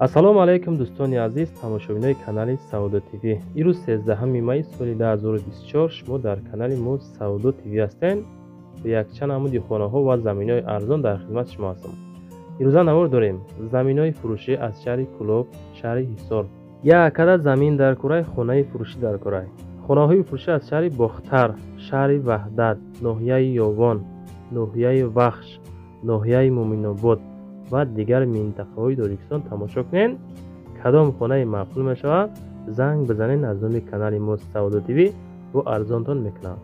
Ассалому алайкум дӯстони азиз, тамошобинои канали Савдо ТВ. Ирӯз 13 май соли 2024 шумо дар канали мо Савдо ТВ ҳастед. Бо якчанд намуди хонаҳо ва заминҳои арзон дар хидмати шумо ҳастам. Ирӯза навор дорем заминҳои фурӯшӣ аз шаҳри Кӯлоб, шаҳри Ҳисор. Як адад замин дар кӯраи, хонаи фурӯшӣ дар кӯрай. Хонаҳои фурӯшӣ аз шаҳри Бохтар, шаҳри Ваҳдат, ноҳияи Ёвон, ноҳияи Вахш, ноҳияи Муъминобод ва дигар минтақаҳои Тоҷикистон тамошо кунед. Кадом хонаи маъқул мешавад, занг бизанед аз номи канали мо Савдо ТВ бо арзонтон мекунам.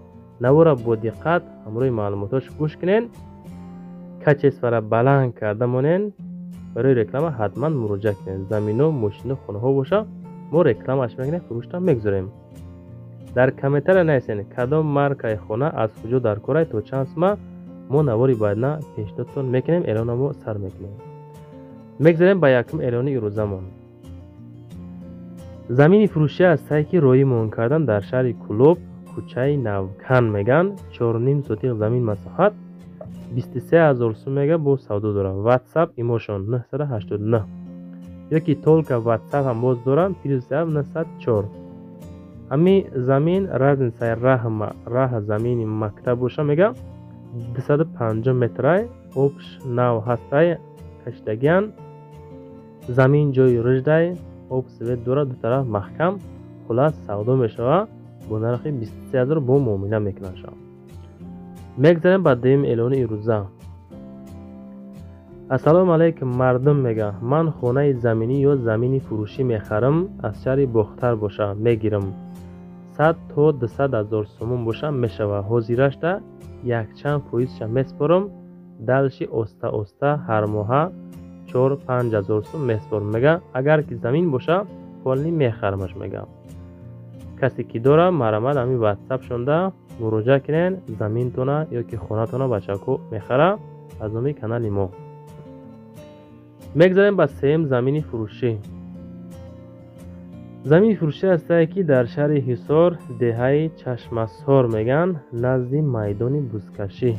Навора бо диққат ҳамроҳи маълумотош гӯш кунед. Качествара баланд карда монед. Барои реклама ҳатман муроҷиат кунед. Замино, мошино, хонаҳо боша, мо рекламааш мекунем, фурӯшта мегузорем. Дар комментария нависед кадом маркаи хона аз куҷо дар корай, то чанд сума мо навори баъдна пешниҳодтон мекунем, эълона мо сар мекунем. Мегзарем ба якум эълони ирӯзамон. Замини фурӯшӣ аз сайки роҳӣ кардан дар шаҳри Кӯлоб, кӯчаи Навкан меган, 4,5 сотиқ замин масоҳат 23 000 сум мега бо савдо дорад. WhatsApp имошон 989 ёки только WhatsApp ҳам боз дорам плюс 904. Ҳами замин разницаи раҳ замини мактаб боша мега 250 метрай, обш нав ҳастай, кашидагиян. Замин ҷои рӯждай, об свет дорад, ду тараф маҳкам. Хулас савдо мешавад бо нархи 23 000 бо муомила мекунанд. Мегзарем ба дуюм эълони ирӯза. Ассалому алайкум мардум мега, ман хонаи заминӣ ё замини фурӯшӣ мехарам, аз шаҳри Бохтар боша мегирам. 100 то 200 ҳазор сомон боша мешава. Ҳозирашда якчанд фоизша меспорам, дальше оста-оста ҳар моҳа 4-5 ҳазор сум меспорам мега. Агар ки замин боша, полный мехарамаш мега. Касе ки дора, марҳамат ҳамин WhatsApp шонда муроҷиат кунед, заминтона ёки хонатона бачако мехара аз номи канали мо. Мегзарем ба сеюм замини фурӯшӣ. Замини фурӯшӣ ҳастае ки дар шаҳри Ҳисор, деҳаи Чашмасор меган, назди майдони бузкашӣ.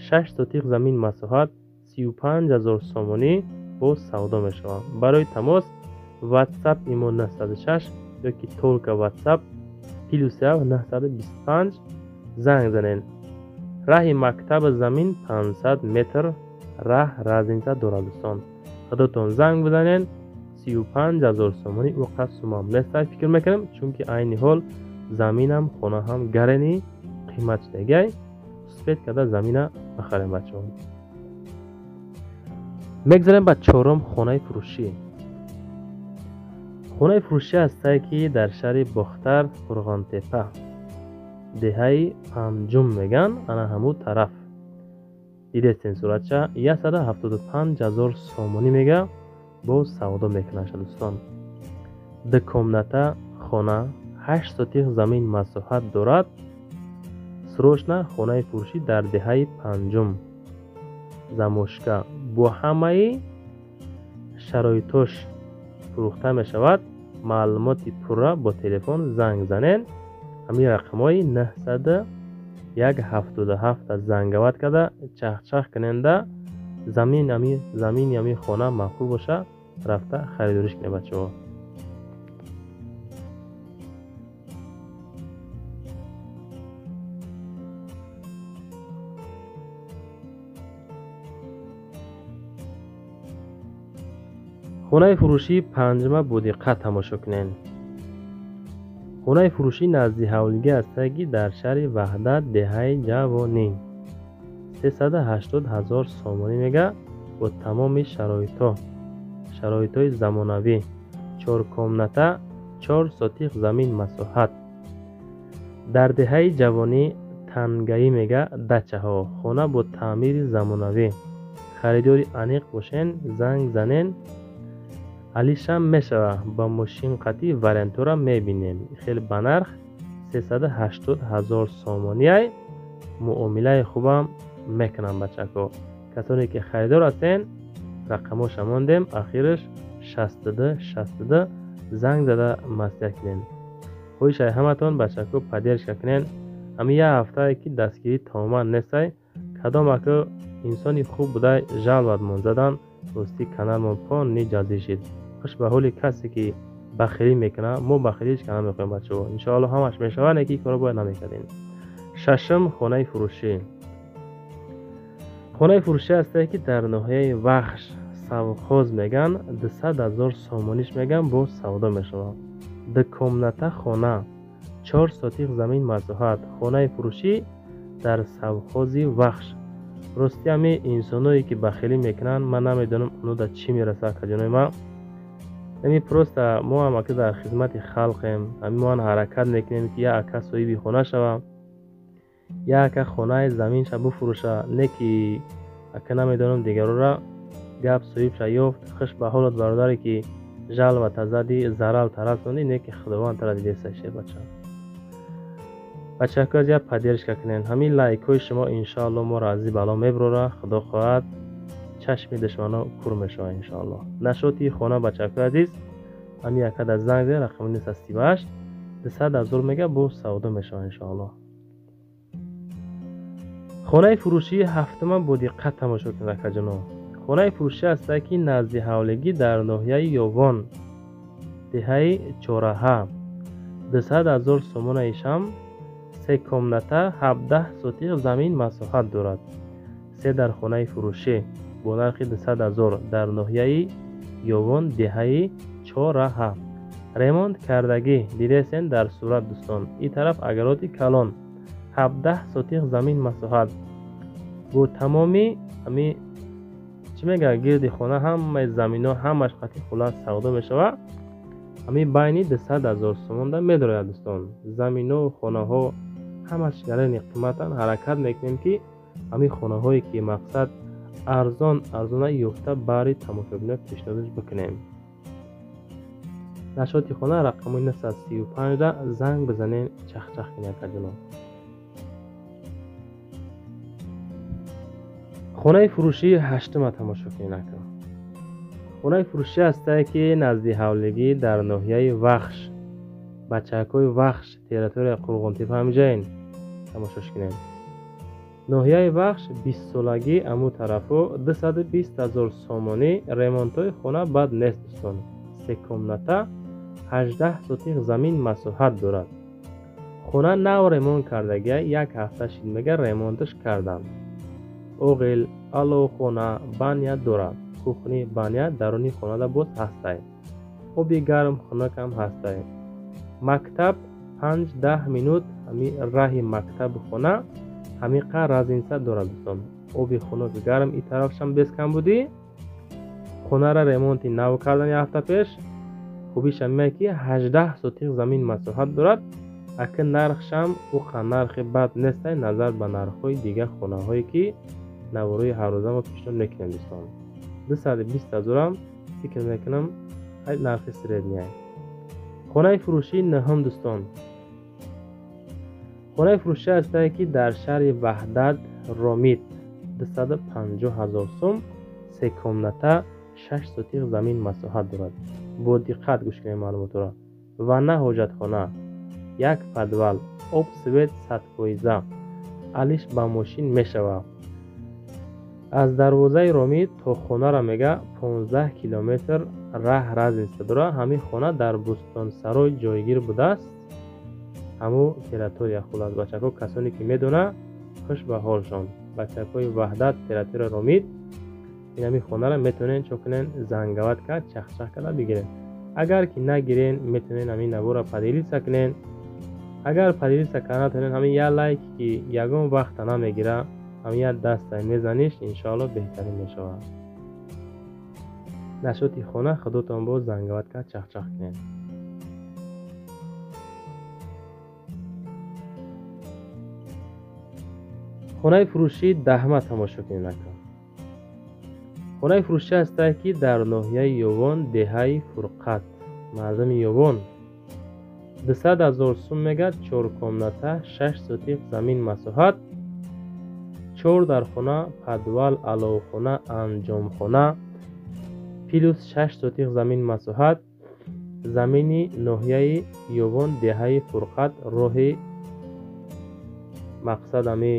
6 сотиқ замин масоҳат 35 000 сомонӣ бо савдо мешавад. Барои тамос WhatsApp имо 906 ёки только WhatsApp плюс 925 занг занед. Раҳи мактаба замин 500 метр раҳ разница дорад дӯстон. Худотон занг бизанед. 35 000 сомонӣ ӯ қад сумам нестай фикр мекунам, чунки айни ҳол заминам хона ҳам гарени қимат шудагиай. Успеть карда замина бихарем бачаҳо. Мегзарем ба чорум хонаи фурӯшӣ. Хонаи фурӯшӣ ҳастае ки дар шаҳри Бохтар, Қурғонтепа, деҳаи Панҷум меган, ана ҳамун тараф. Дидестен суратча 175 000 сомонӣ мега бо савдо мекунанд дӯстон. Ду комната хона, 8 сотиқ замин масоҳат дорад. Срочно хонаи фурӯшӣ дар деҳаи Панҷум. Замошка бо ҳамаи шароитош фурӯхта мешавад. Маълумоти пурра бо телефон занг занед. Ҳамин рақамҳои 901 77 зангават карда чахчах куненда замин замини ҳамин хона маъқул боша, рафта харидориш кунед бачаҳо. Хонаи фурӯшии панҷума бо диққат тамошо кунед. Хонаи фурӯшӣ назди ҳавлигӣ ҳастае ки дар шаҳри Ваҳдат, деҳаи Ҷавонӣ. 380 000 сомонӣ мега бо тамоми шароитҳо, шароитҳои замонавӣ. 4 комната, 4 сотиқ замин масоҳат. Дар деҳаи Ҷавонӣ тангаӣ мега дачаҳо. Хона бо таъмири замонавӣ. Харидори аниқ бошен, занг занен. Алишам мешава ба мошин қатъи вариантҳоро мебинем. Хеле ба нарх 380 000 сомониай. Муомилаи хубам мекунам бачако. Касоне ки харидор ҳастен, рақамҳоша мондем, ахираш 62 62 занг зада маслиҳат кунед. Хоҳишай ҳаматон бачако поддержка кунед. Ҳамин як ҳафтае ки дастгирӣ тамоман нестай, кадом ака инсони хуб будай жалбатмон задан, рости каналмон полный ҷазир шид. Хуш ба ҳоли касе ки бахилӣ мекунад. Мо бахилӣ ҳеч кара намехоҳем, бачаҳо. Иншоалло ҳамаш мешавад, не ки корро бояд намекардем. Шашум хонаи фурӯшӣ. Хонаи фурӯшӣ ҳастае ки дар ноҳияи Вахш Савхоз меган, 200 0 сомониш меган, боз савдо мешавад. Ду комната хона, 4 сотиқ замин масоҳат. Хонаи фурӯшӣ дар Савхози Вахш. Рости ҳами инсоное ки бахилӣ мекунанд, ман намедонам оно дар чӣ мерасад, акаҷонои ман. Ами просто мо ҳам ака дар хизмати халқем, ҳами мо ҳам ҳаракат мекунем ки як ака соҳиби хона шава, як ака хонаи заминша бифурӯша, не ки ака намедонам дигарора гап соҳибша ёфт. Хуш ба ҳолат бародаре ки жалвата зади, зарал тарасонди, не ки худованд тара дидеста шер бача. Бачаҳо аз як поддержка кунен. Ҳамин лайкҳои шумо иншоалло моро аз ин бало мебарора. Худо хоҳад чашми душмано кур мешавад иншоалло. Нашоти хона бачаҳои азиз, ҳамин яка дар занг зед, рақами 938 200 0 мега, боз савдо мешавад иншоалло. Хонаи фурӯшии ҳафтума бо диққат тамошо кунед акаҷоно. Хонаи фурӯшӣ ҳастае ки назди ҳавлигӣ дар ноҳияи Ёвон, деҳаи Чораҳа, 200 0 сомонаишам, се комната, 17 сотиқ замин масоҳат дорад. Се дар хонаи фурӯшӣ бо нархи 200 0 дар ноҳияи Ёвон, деҳаи Чораҳа. Ремонт кардагӣ дидесен дар сурат дӯстон. Ин тараф агароти калон, 17 сотиқ замин масоҳат. Бо тамоми ҳами чӣ мегӯяд гирди хона ҳамаи замино ҳамаш қатъи хулас савдо мешавад. Ҳамин байни 200 0 сомонда медорояд дӯстон. Замино, хонаҳо ҳамаш гарани қиматан. Ҳаракат мекунем ки ҳамин хонаҳое ки мақсад арзон арзона ёфта бари тамошобино пешниҳодаш бикунем. Нашоти хона рақами 935 занг бизанем, чахчах кунем акаҷоно. Хонаи фурӯшии ҳаштума тамошо кунед ака. Хонаи фурӯшӣ ҳастае ки назди ҳавлигӣ дар ноҳияи Вахш, бачаҳакҳои Вахш, территорияи Қурғонтепа ҳамиҷаен тамошош кунем. Ноҳияи Вахш 20 солагӣ аму тарафо 220 0 сомонӣ. Ремонтҳои хона бад нест дӯстон. Се комната, 18 сотиқ замин масоҳат дорад. Хона нав ремонт кардагия, як ҳафта шид мега ремонташ карданд. Оғил, аловхона, баня дорад. Кухни, баня даруни хонада боз ҳастай. Оби гарм хунукам ҳастай. Мактаб 5-10 минут ҳами раҳи мактабу хона ҳамиқа разница дорад дӯстон. Оби хунук гарм ин тарафшам без камбудӣ. Хонара ремонти нав кардан як ҳафта пеш. Хубиш ҳамине ки 18 сотиқ замин масоҳат дорад. Ака нархшам уқа нархи бад нестай назар ба нархҳои дигар хонаҳое ки наворои ҳаррӯза мо пешниҳод мекунем дӯстон. 220 0 фикр мекунам нархи средняй. Хонаи фурӯшии нӯҳум дӯстон. Хонаи фурӯшӣ ҳастае ки дар шаҳри Ваҳдат Ромит 250 0 сум, се комната, 6 сотиқ замин масоҳат дорад. Бо диққат гӯш кунед маълумотро. Ванна, ҳоҷатхона, як подвал, об, свет 100%, алиш ба мошин мешавад. Аз дарвозаи Ромит то хонара мега 15 километр раҳ разница дорад. Ҳамин хона дар Бӯстонсарой ҷойгир будааст. Ҳаму территория хулас бачаҳо, касоне ки медона хуш ба ҳолшон. Бачаҳои Ваҳдат, территория Ромит, ин ҳамин хонара метавонен чо кунен, зангават кард, чахчах карда бигирен. Агар ки нагирен, метавонен ҳамин навора поделиться кунен. Агар поделиться карда натавонен, ҳамин як лайк ки ягон вақта намегира, ҳамин як даста мезаниш, иншоалло беҳтарин мешавад. Нашоти хона худотон боз зангават кард, чахчах кунед. Хонаи фурӯшии даҳма тамошо кунед ака. Хонаи фурӯшӣ ҳастае ки дар ноҳияи Ёвон, деҳаи Фурқат, мардуми Ёвон, 200 0 сум мега, 4 комната, 6 сотиқ замин масоҳат, 4 дархона, подвал, аловхона, анҷомхона, плюс 6 сотиқ замин масоҳат, замини ноҳияи Ёвон, деҳаи Фурқат, роҳи мақсад ами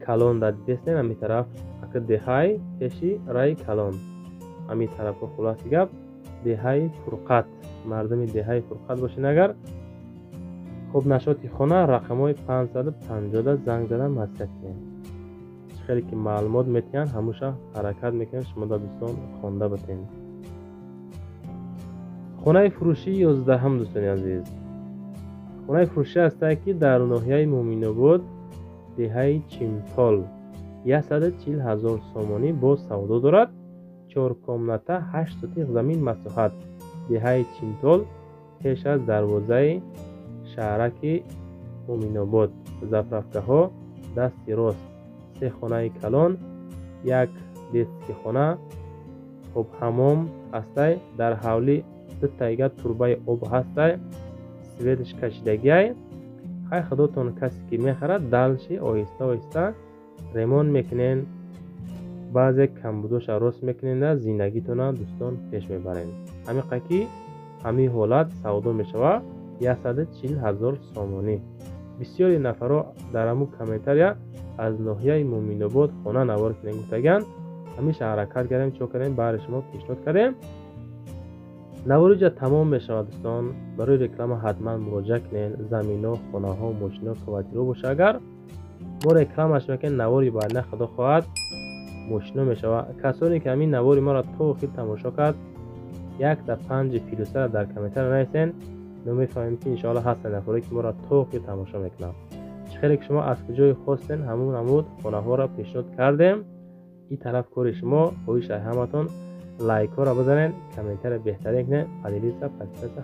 калон дар дидестен ами тараф ака деҳаи пеши раи калон ами тарафо. Хулоси гап, Деҳаи Фурқат, мардуми деҳаи Фурқат бошед агар, хуб, нашоти хона рақамҳои 550 занг зада маслиҳат кунед. Чӣ хеле ки маълумот метиҳанд, ҳамуша ҳаракат мекунем шумо да, дӯстон, хонда битем. Хонаи фурӯшии 11-ам, дӯстони азиз, хонаи фурӯшӣ ҳастае, ки дар ноҳияи Муъминобод, деҳаи Чимтол, 140 000 сомонӣ боз савдо дорад. Чор комната, 8 сотих замин масоҳат, деҳаи Чимтол, пеш аз дарвозаи шаҳраки Муъминобод, заправкаҳо дасти рост, се хонаи калон, як детский хона. Хуб, ҳамом ҳастай, дар ҳавлӣ дутайга турбаи об ҳастай, светаш кашидагиай. Хай, худотон, касе ки мехарад, дальше оҳиста оҳиста ремонт мекунен, баъзе камбудоша рост мекуненда, зиндагитона, дӯстон, пеш мебарен. Ҳамиқа ки ҳамин ҳолат савдо мешавад 140 000 сомонӣ. Бисёри нафарҳо дар ҳамун комментария аз ноҳияи Муъминобод хона навор кунем гуфтагианд. Ҳамеша ҳаракат кардем, чо кардем, баҳри шумо пешниҳод кардем. Навори ҷа тамом мешавад, дӯстон. Барои реклама ҳатман муроҷиат кунед. Замино, хонаҳо, мошино, квартираҳо боша агар, мо рекламаш мекунем. Навори баъдна, худо хоҳад, мошино мешавад. Касоне ки ҳамин навори маро то охир тамошо кард, якта панҷи плюсара дар комментария нависен. Но мефаҳмем, ки иншоалло ҳастанд нафаре, ки моро то охир тамошо мекунанд. Чӣ хеле ки шумо аз куҷое хостен, ҳамун намуд хонаҳоро пешниҳод кардем. Ин тараф кори шумо. Хоҳиш ай ҳаматон, лайкҳоро бизанед, комментария беҳтарин кунед, поделиться, подписаться.